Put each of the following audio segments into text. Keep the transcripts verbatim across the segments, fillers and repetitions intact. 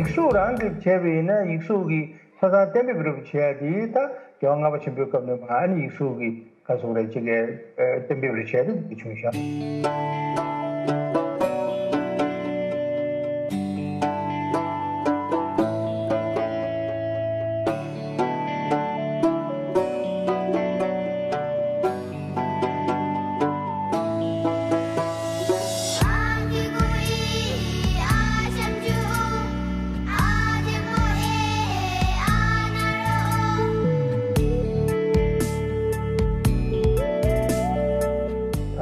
ཡིག་གཟུགས་རང་གིས་བྱས་པ་ཡིན་ན་ཡིག་གཟུགས་ཀྱི་ཆ་ཚང་གཏན་འབེབས་རུབ་བྱས་ཏེ་ད་རྒྱལ་བ་ལྔ་པ་ཆེན་པོའི་སྐབས་ནས་མ་ཨ་ནི་ཡིག་གཟུགས་ཀྱི་ག་སོགས་རེ་གཅིག་གི་གཏན་འབེབས་རུ་བྱས་ཏེ་འདི་བྱུང་ཤག་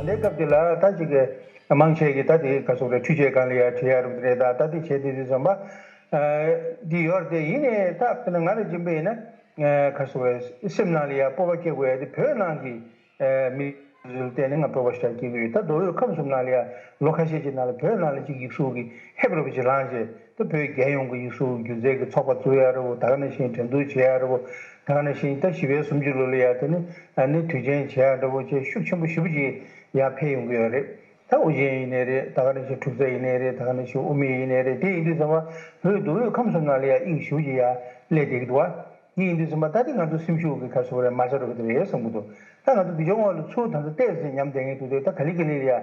ད་ལྟའི་སྐབས་འདི་ལ་ད་ཅིག་གི་མང་ཆེ་གི་ད་དེ་ག་སོགས་རེ་འཕྲུལ་ཆས་སྒང་ལ་ཡ་བྲིས་ཡ་རུ་རེད། ད་ད་དེ་བྱས་དེ་དུས་ཙམ་པ་འདི་ཡོད་རེད། དེ་ཡིན་ནའི་ད་དཔེར་ན་ང་རང་ཅིག་པ་ཡིན་ན་ག་སོགས་རེ་སེམས་ནང་ལ་ཡ་སྤོབས་པ་སྐྱེ་དགོས་ཡ་དེ་བོད་ནང་གི་མི་ཚོ་ལ་བརྟེན་ནས་ང་སྤོབས་པ་ཞེ་དྲག་སྐྱེ་གི་ཡོད། ད་མདོ་དབུས་ཁམས་གསུམ་ནང་ལ་ཡ་ལོ་ཁ་ཤས་ཅིག་ནང་ལ་བོད་ནང་ལ་ཅིག་ཡིག་གཟུགས་ཀྱི་ཧེབ་རུབ་ཅིག་ལངས་རྗེས་ད་བོད་རྒྱལ་ཡོངས་ཀྱི་ཡིག་གཟུགས་སྒྱུ་རྩལ་གྱི་ཚོགས་པ་བཙུགས་ཡ་རེད་བོ། ད་ག་ནང་བཞིན་འགྲན་བསྡུར་བྱེད་ཡ་རེད་བོ། ད་ག་ནང་བཞིན་ད་བཞི་པའི་གསུམ་བཅུ་ལོ་ལ་ཡ་དེ་ནི་ཨ་ནི་དུས་ཆེན་བྱེད་ཡ་འདྲ་བོ་བྱས་ཤུགས་ཆེན་པོ་ཞེ་པོ་ཅིག་ཡར་འཕེལ་ཡོང་གི་ཡོད་རེད། ད་ཨོ་རྒྱན་ཡིན་ནའི་རེད། ད་ག་ནང་བཞིན་འབྲུག་རྩེད་ཡིན་ནའི་རེད། ད་ག་ནང་བཞིན་དབུ་མེད་ཡིན་ནའི་རེད། དེ་ཡིན་དུས་ཙམ་པ་བོད་མདོ་དབུས་ཁམས་གསུམ་ནང་ལ་ཡ་དབྱིངས་ཞེ་པོ་ཅིག་ཡར་སླེབས་བསྡད་ཀྱི་འདུག་བ། དེ་ཡིན་དུས་ཙམ་པ་ད་དེ་ང་ཚོ་སེམས་ཤུགས་ཀྱི་ཁ་ཕྱོགས་རེད་མ་ཆགས་རོགས་ཀྱི་དེ་རེད་བསམ་གྱི་འདུག་ད་ང་ཚོ་འདི་ཕྱོགས་ངོས་ལ་ཚུར་ད་ལྟ་བལྟས་ཟིན་ཉམས་བསྡད་མཁན་འདུག་དེ་ད་ག་ལེ་ག་ལེ་ལ་ཡ་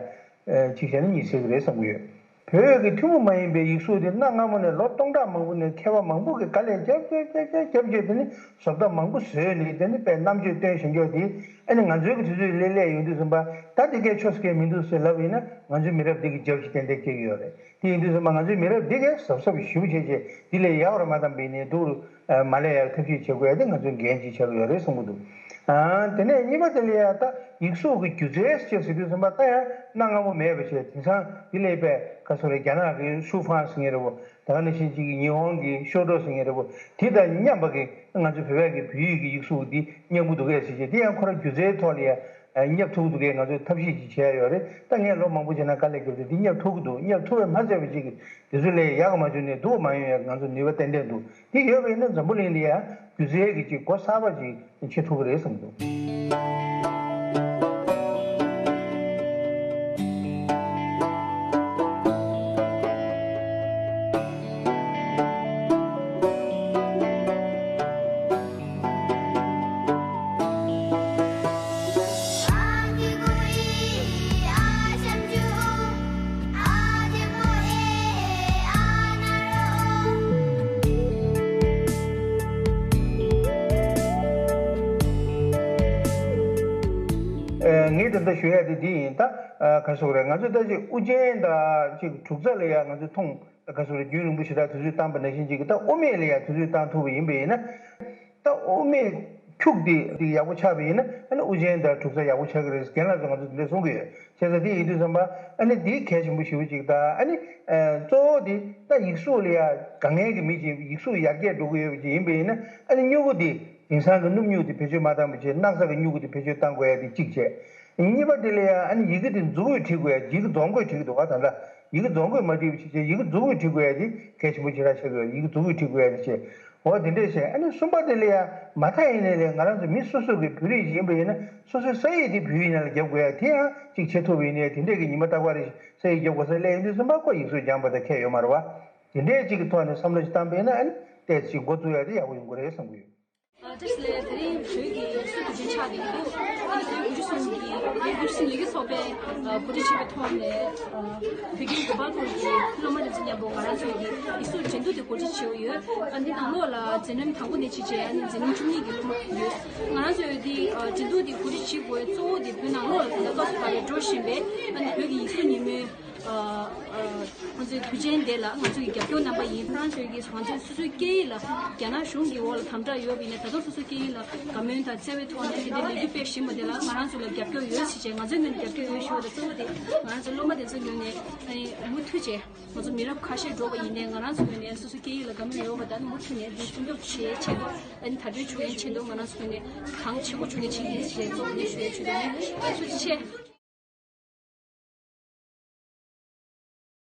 ཅིག་བྱས་ན་གཉིད་སད་ཀྱི་རེད་བསམ་གྱི་ཡོད། བོད་ཀྱི་ཐུན་མོང་མ་ཡིན་པའི་ཡིག་གཟུགས་དེ་གནའ་སྔ་མོ་ནས་ལོ་སྟོང་ཕྲག་མང་པོ་ནས་མཁས་པ་མང་པོ་གིས་དཀའ་ལས་རྒྱབ་རྒྱབ་རྒྱབ་རྒྱབ་རྒྱབ་བྱས་དེ་ནི་བཟོ་ལྟ་མང་པོ་བཟོས་ནས་དེ་ནི་དཔེ་རྣམ་དཔྱོད་བཏོན་བཞིན་འགྱོ་དེ་ཨ་ནི་ང་ཚོའི་གི་དུས་ཚོད་སླེབས་སླེབས་ཡོང་དུས་ཙམ་པ་ད་དེ་གས་ཆོ་ས་གས་མི་འདུག་ཟེར་ལབ་ཡིན་ན་ང་ཚོའི་མི་རབས་འདི་གི་རྒྱབ་ཀྱི་ཏན་ཏན་སྐྱེ་གི་ཡོད་རེད། དེ་ཡིན་དུས་ཙམ་པ་ང་ཚོའི་མི་རབས་འདི་གས་གཟབ་གཟབ་ཞེ་པོ་བྱས་བྱས་འདི་ལས་ཡག་པ་མ་བཏང་པ་ཡིན་ནའི་སྡུག་རུ་མ་སླེབས་ཡག་ཐབས་ཤེས་བྱེད་དགོས་ཡ་དེ་ང་ཚོའི་འགན་ཅིག་ཆགས་ཀྱི་ཡོད་རེད་བསམ་གྱི་འདུག་ཨ། དེ་ནས་གཉིས་པ་དེ་ལ་ཡ་ད་ཡིག་གཟུགས་ཀྱི་སྒྱུ་རྩལ་ཅེས་ཟེར་དུས་ཙམ་པ་ད་ཡང་གནའ་སྔ་མོ་མེད་པ་བྱས་དེང་སང་འདི་ལས་པས་ག་སོ་རེ་རྒྱ་ནག་གི་ཧྲུའུ་ཧྥང་ཟེར་མཁན་རེད་བོ། ད་ག་ནང་བཞིན་གཅིག་གི་ཉི་ཧོང་གི་ཤོ་ཏོ་ཟེར་མཁན་རེད་བོ། དེ་དང་མཉམ་པ་གི་ང་ཚོ་བོད་པའི་གི་བོད་ཡིག་གི་ཡིག་གཟུགས་འདི་སྙན་པོ་འདུག་གས་ཟེར་བྱས་དེ་ཡང་ཁོ་རང་སྒྱུ་རྩལ་ཐོག་ལ་ཡ་སྙབ་ཐུབ་འདུག་གས། ང་ཚོས་ཐབས་ཤེས་ཅིག་བྱས་ཡོད་རེད། ད་ངས་ལོ་མང་པོ་བྱས་ན་དཀའ་ལས་བརྒྱབ་སྟེ་འདི་སྙབ་ཐུབ་ཀྱི་འདུག་སྙབ་ཐུབ་པས་མ་ཚད་པ་ཅིག་གི་དེ་ཚོ་ལས་ཡག་ག་མ་བྱུང་ནས་སྡུག་མ་ཡོང་ཡ་ང་ཚོ་ནུས་པ་ཏན་ཏན་འདུག་དེ་ཡོད་པ་ཡིན་ན་འཛམ་བུ་གླིང་འདི་ཡ་སྒྱུ་རྩལ་གྱི་ཅིག་སྒོ་གསར་པ་ཅིག་ཕྱེ་ཐུབ་ཀྱི་རེད་བསམ་འདུག་ངས་དེ་འདྲ་ཞུ་ཡ་དེ་འདི་ཡིན། ད་ག་སོག་རེད། ང་ཚོ་ད་ཅིག་དབུ་ཅན་དང་ཅིག་འབྲུག་རྩ་ལ་ཡ་ང་ཚོ་མཐོང་ག་སོག་རེད། རྒྱུན་རིང་པོ་ཞེ་དྲག་དུས་ཚོད་བཏང་པ་ནང་བཞིན་ཅིག་གི་ད་དབུ་མེད་ལ་ཡ་དུས་ཚོད་བཏང་ཐུབ་པ་ཡིན་པ་ཡིན་ན། ད་དབུ་མེད་ཁྱུག་འདི་འདི་ཡག་པོ་ཆགས་པ་ཡིན་ན་ཨ་ནི་དབུ་ཅན་དང་འབྲུག་རྩ་ཡག་པོ་ཆགས་ཀྱི་རེད། རྒན་ལགས་ཚོ་ང་ཚོ་འདི་འདྲ་གསུང་གི་ཡོད། བྱས་ཙང་དེ་ཡིན་དུས་ཙམ་པ་ཨ་ནི་འདི་གལ་ཆེན་པོ་ཞེ་པོ་ཅིག་ད་ཨ་ནི་གཙོ་བོ་འདི་ད་ཡིག་གཟུགས་ལ་ཡ་དཀའ་ངལ་གྱི་མི་ཅིག་ཡིག་གཟུགས་ཡར་རྒྱས་འགྲོ་གི་ཡོད་པ་ཅིག་ཡིན་པ་ཡིན་ན་ཨ་ནི་སྨྱུ་གུ་འདི་དེང་སང་གི་སྣུམ་སྨྱུག་འདི་བེད་སྤྱོད་མ་བཏང་པ་བྱས། སྣག་ཚ་གི་སྨྱུ་གུ་འདི་བེད་སྤྱོད་བཏང་དགོས་ཡ་འདི་གཅིག་བྱས། གཉིས་པ་དེ་ལ་ཡང་ཨ་ནི་ཡི་གེ་དེ་མཛུབ་གུས་བྲིས་དགོས་ཡ། ཡི་གེ་རྫོང་བཀོད་བྲིས་ཀྱི་འདུག་ག་ད་ལྟ་ཡི་གེ་རྫོང་བཀོད་མ་བྲིས་པ་ཕྱིན་ཆད་ཡི་གེ་མཛུབ་གུས་བྲིས་དགོས་ཡ་དེ་གལ་ཆེན་པོ་ཞེ་དྲག་ཆགས་ཀྱི་ཡོད། ཡི་གེ་མཛུབ་གུས་བྲིས་དགོས་ཡ་དེ་བྱས། འོ་དེ་འདྲས་བྱས། ཨ་ནི་གསུམ་པ་དེ་ལ་ཡང་མ་མཐའ་ཡིན་ནའི་ལས་ང་རང་ཚོ་མི་སོ་སོ་གི་བོད་རིགས་ཡིན་པ་ཡིན་ན་སོ་སོའི་ས་ཡིག་དེ་བོད་ཡིག་ནང་ལ་རྒྱབ་དགོས་ཡ་དེ་ཡང་གཅིག་བྱེད་ཐུབ་པ་ཡིན་ནའི་དེ་འདྲས་ཀྱི་ཉི་མ་རྟག་པར་རེ་ས་ཡིག་རྒྱབ་དགོས་ས་སླེབས་ཡོང་དུས་ཙམ་པ་ཁོ་ཡིག་གཟུགས་སྦྱངས་པ་དང་ཁྱད་ཡོད་མ་རེད་བ། དེ་འདྲས་གཅིག་གི་ཐོག་ནས་བསམ་བློ་ཞིག་བཏང་པ་ཡིན་ན་ཨ་ནི་ཏོག་ཙམ་འགོ་བཙུགས་ཡ་དེ་ཡག་པོ་ཡོང་གི་རེད་བསམ་གྱི་ཡོད། ཨ། བཀྲ་ཤིས་བདེ་ལེགས། དེ་རིང་བོད་ཀྱི་ཡིག་གཟུགས་དུས་ཆེན་ཆགས་བསྡད་ཀྱི་འདུག་ཨ་ནི་བོད་ཀྱི་གུས་ཞབས་གསུམ་གྱིས་བོད་ཀྱི་གུས་ཞབས་གསུམ་ལས་འགུལ་ཚོགས་པས་གོ་སྒྲིག་བྱས་པའི་ཐོག་ནས་བོད་ཁྱིམ་གོ་པལ་པུར་གྱི་སློབ་མ་དེ་ཚོ་མཉམ་པོ་ང་རང་ཚོའི་གི་ཡིག་གཟུགས་འགྲན་བསྡུར་དེ་གོ་སྒྲིག་བྱས་ཡོད། ཨ་ནི་ནང་ལོགས་ལ་འཛིན་རིམ་དང་པོ་ནས་བྱས་རྗེས་ཨ་ནི་འཛིན་རིམ་བཅུ་གཉིས་ཀྱི་སློབ་མ་ཡོད། ང་རང་ཚོའི་དེ་འགྲན་བསྡུར་དེ་གོ་སྒྲིག་བྱེད་དགོས་གཙོ་བོ་དེ་བོད་ནང་ལོགས་ལ་ད་ལྟ་སྐབས་སུ་བབས་པའི་འགྲོ་བཞིན་པའི་ཨ་ནི་བོད་ཀྱི་ཡིག་གཟུགས་ཉིན་མོའི་ཨ། ཨ། ང་ཚོའི་དུས་ཆེན་དེ་ལ་ང་ཚོ་གི་རྒྱབ་སྐྱོར་རྣམ་པ་ཡིན། ང་ཚོའི་གི་ང་ཚོའི་སོ་སོའི་སྐད་ཡིག་ལ་རྒྱ་ནག་གཞུང་གི་འོག་ལ་དམ་དྲག་ཡོད་པ་ཡིན་ན་ད་དུང་སོ་སོའི་སྐད་ཡིག་ལ་དགའ་མོས་དང་བརྩེ་བའི་ཐོག་ནས་དེ་འདྲའི་ལས་འགུལ་སྤེལ་བཞིན་པ་དེ་ལ་ང་རང་ཚོ་ལ་རྒྱབ་སྐྱོར་ཡོད་ཟེར་བྱས། ང་ཚོའི་ངོས་ནས་རྒྱབ་སྐྱོར་ཡོད་ཞུ་བ་དང་གཙོ་བོ་དེ་ང་རང་ཚོ་སློབ་མ་དེ་ཚོའི་ངོས་ནས་ཨ་ནི་མུ་མཐུད་བྱས། ང་ཚོ་མི་རབས་ཁ་ཤས་འགྲོ་བ་ཡིན་ནའི་ང་རང་ཚོའི་ངོས་ནས་སོ་སོའི་སྐད་ཡིག་ལ་དགའ་མོས་ཡོད་པ་དང་མུ་མཐུད་ནས་འདི་སྲུང་སྐྱོབ་བྱེད་ཆེད་དུ་ཨ་ནི་དར་སྤེལ་བྱུང་ཡན་ཆེད་དུ་ང་རང་ཚོའི་ངོས་ནས་གང་བྱེད་དགོས་བྱུང་ཡན་བྱེད་ཀྱི་ཡིན་ཞེས་གཙོ་བོ་དེ་ཞུ་ཡ་བྱུང་འདུག་ཨ་ནི་ཐུགས་རྗེ་ཆེ།